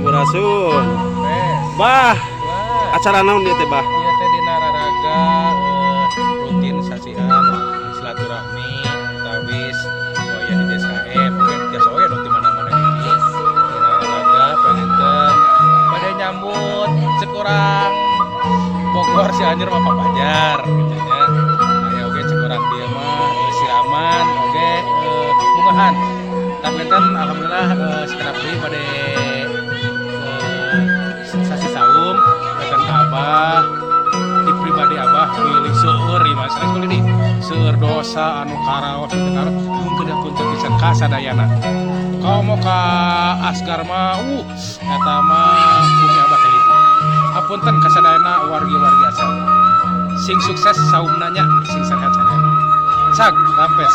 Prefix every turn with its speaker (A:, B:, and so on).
A: Sampurasun.
B: Wes.
A: Bah,
B: Wah,
A: acara naon ieu teh, Bah?
B: Ieu teh dina raraga rutin sasihan silaturahmi utawis waya di DSKM mungkin tiasa oge nu di mana-mana gini. Dina raraga panginten pada nyambut cek urang Bogor, Cianjur mah papajar gitu nya. Aya oge cek urang dieu mah siraman oge mungahan. Tapi enten alhamdulillah sekedap deui bade sasi saum datang ke Abah di pribadi Abah bilih seueur ieu mah sanes di seueur dosa anu karaos teu karaos mungkin punten pisan ka sadayana. Komo ka Asgar mah eta mah bumi Abah teh itu. Apunten ka sadayana wargi-wargi asal. Sing sukses saumna nya, sing sehat sadayana. Cag rampes.